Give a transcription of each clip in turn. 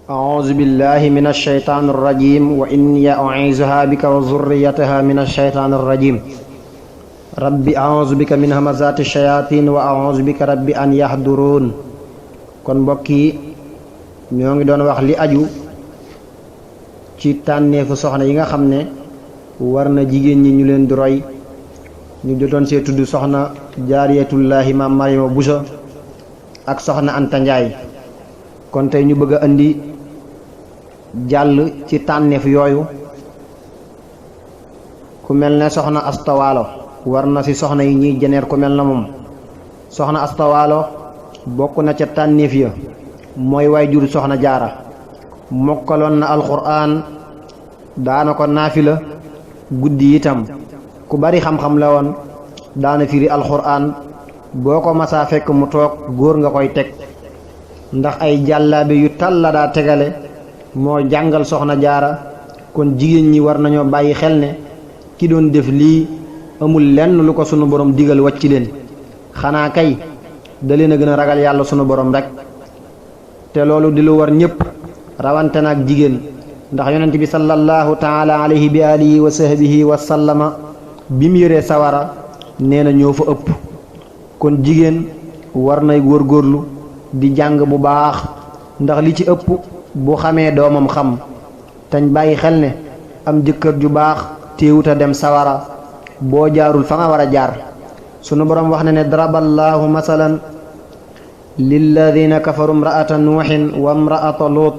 أعوذ بالله من الشيطان الرجيم وإني أعيذها بك وذريتها من الشيطان الرجيم ربي أعوذ بك من همزات الشياطين وأعوذ بك ربي أن يحضرون. kon mbokk yi ñoo ngi doon wax li aju ci tànneefu soxna yi nga xam ne war na jigéen ñi ñu leen di roy. ñu jotoon see tudd soxna jaariyatullaahi maam Mariama Buso ak soxna Anta Njaay. kon tey ñu bëgg a indi jàll ci tànneef yooyu ku mel ne soxna astawaalo war na ci soxna yi ñuy jeneer ku mel na moom. soxna astawaalo bokk na ca tànneef ya mooy waajur soxna jaara. mokkaloon na alxuraan daana ko naafila guddi itam ku bari xam-xam la woon daana firi alxuraan boo ko masaa fekk mu toog góor nga koy teg ndax ay jàllaabe yu tal la daa tegale moo jàngal soxna jaara. kon jigéen ñi war nañoo bàyyi xel ne ki doon def lii amul lenn lu ko sunu borom digal wàcc leen xanaa kay da leen a gën a ragal yàlla sunu borom rek. te loolu di lu war ñépp rawante na ak jigéen ndax yonent bi sallallahu taala alayhi bi alihi wa sahbihi wa sallama bi mu yëree sawara nee na ñoo fa ëpp. kon jigéen war nay góorgóorlu di jàng bu baax ndax li ci ëpp bu xamee doomam xam. tañ bàyyi xel ne am jëkkër ju baax téewuta dem sawara boo jaarul fa nga war a jaar. sunu borom wax na ne daraballaahu masalan lilladina kafaru imraata nuuxin wa imraata luut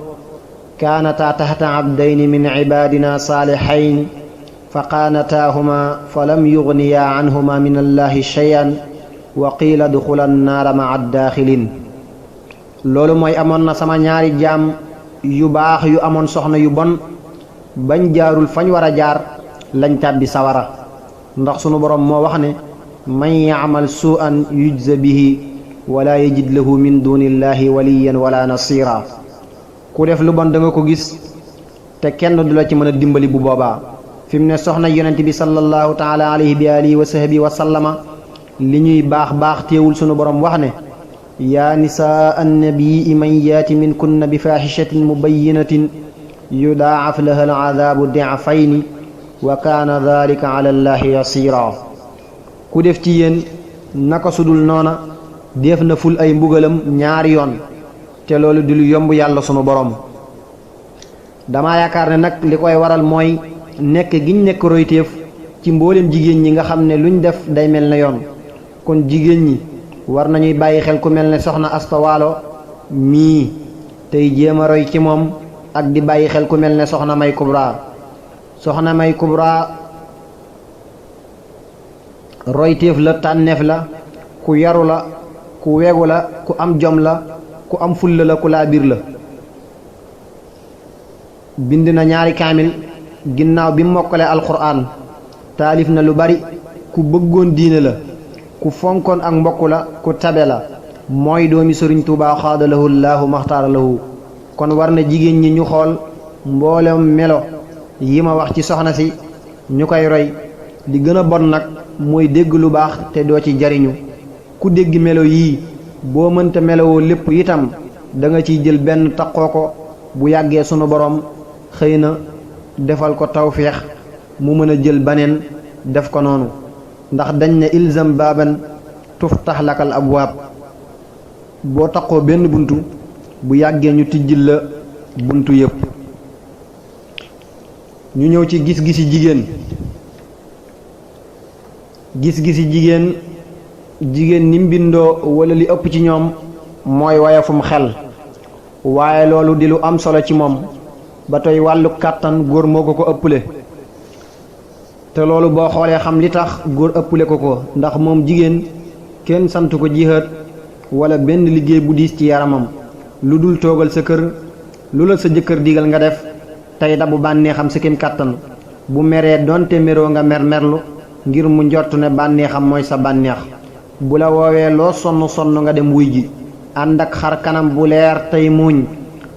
kaanataa taxta abdayni min cibaadina saalixayn fa qaanataahuma fa lam yugniyaa canhuma min allahi cheyan wa qiila duxula annaara maca addaaxilin. loolu mooy amoon na sama ñaari jaam yu baax yu amoon soxna yu bon bañ jaarul fañ war a jaar lañ tàbbi sawara ndax sunu borom moo wax ne man yaamal suu'an yujza bihi wala yajid lahu min dunillahi waliyan wala nasira. ku def lu bon da nga ko gis te kenn du la ci mën a dimbali bu boobaa. fi mu ne soxna yonent bi sallallahu taala alayhi bi alihi wa sahbihi wa sallama li ñuy baax baax teewul sunu borom wax ne yaa nisaa annabii man yaati minkunna bi faaxishatin mubayyinatin yudaacaf laha alcadaabu dicfayni wa kaana dalika ala allahi yasira. ku def ci yéen naka sudul noona def na ful ay mbugalam ñaari yoon te loolu di lu yomb yàlla sunu borom. dama yaakaar ne nag li koy waral mooy nekk giñ nekk royteef ci mboolem jigéen ñi nga xam ne luñ def day mel na yoon. kon jigéen ñi war nañuy bàyyi xel ku mel ne soxna astawaalo mii tey jéem a roy ci moom ak di bàyyi xel ku mel ne soxna may kubra. soxna may kubra royteef la tànneef la ku yaru la ku wegu la ku am jom la ku am fulla la ku laa biir la. bind na ñaari kaamil ginnaaw bi mokkale alxuraan taalif na lu bari ku bëggoon diine la ku fonkoon ak mbokk la ku tabe la mooy doomi sëriñ Tuubaa xaadalahu llaahu maxtaara lahu. kon war na jigéen ñi ñu xool mboolem melo yi ma wax ci soxna si ñu koy roy. li gën a bon nag mooy dégg lu baax te doo ci jariñu. ku dégg melo yii boo mënta melowoo lépp itam da nga ciy jël benn taqoo ko bu yàggee sunu borom xëy na defal ko tawféex mu mën a jël baneen def ko noonu ndax dañ ne ilzam baaban tuftax lakal abwaab. boo taqoo benn buntu bu yàggee ñu tijjil la buntu yépp. ñu ñëw ci gis-gisi jigéen. gis-gisi jigéen ni mbindoo wala li ëpp ci ñoom mooy wayafum xel waaye loolu di lu am solo ci moom ba tey wàllu kàttan góor moo ko ëpple. te loolu boo xoolee xam li tax góor ëpple ko ndax moom jigéen kenn sant ko jihaat wala benn liggéey bu diis ci yaramam lu dul toogal sa kër lu la sa jëkkër digal nga def tey dabu bànneexam sa kem kàttan bu meree donte meroo nga merlu ngir mu njort ne bànneexam mooy sa bànneex. bu la woowee loo sonn nga dem wuy ji ànd ak xar kanam bu leer tey muuñ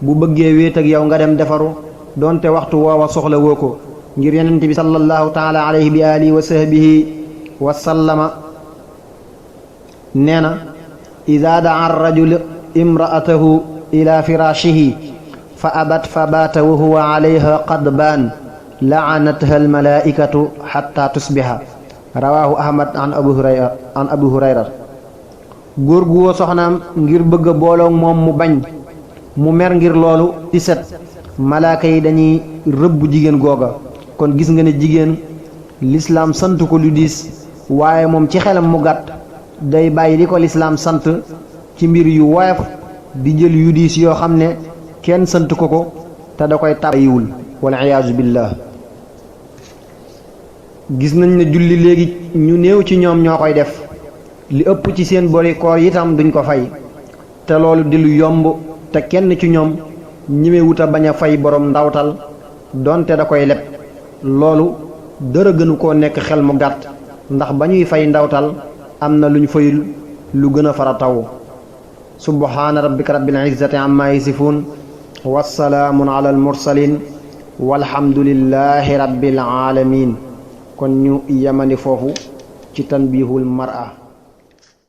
bu bëggee wéet ak yow nga dem defaru donte waxtu woowa soxla woo ko ngir yonent bi sallallahu taala alayhi bi alihi wa sahbihi wa sallama nee na ida daa rajul imraatahu ila firaashihi fa abat fa baata wa huwa alayha qadbaan la'anatha almalaikatu hatta tusbiha rawahu ahmad an abu hurayra góor gu woo soxnaam ngir bëgg a booloog moom mu bañ mu mer ngir loolu di set malaaka yi dañuy rëbb jigéen googa kon gis nga ne jigéen lislaam sant ko lu diis waaye moom ci xelam mu gàtt day bàyyi li ko lislaam sant ci mbir yu woyof di jël yu diis yoo xam ne kenn sant ko ko te da koy tàbbayiwul wal iyaazu billah gis nañ ne julli léegi ñu néew ci ñoom ñoo koy def li ëpp ci seen bori koor itam duñ ko fay te loolu di lu yomb te kenn ci ñoom ñemewuta bañ a fay borom ndawtal donte da koy leb loolu dara gënu koo nekk xel mu gàtt ndax ba ñuy fay ndawtal am na luñ fayul lu gën a farataw subhaana rabbika rabbil izzati amma yasifun wassalaamun ala al mursalin walhamdulillahi rabbil alamin kon ñu yemani foofu ci tanbihul mar'a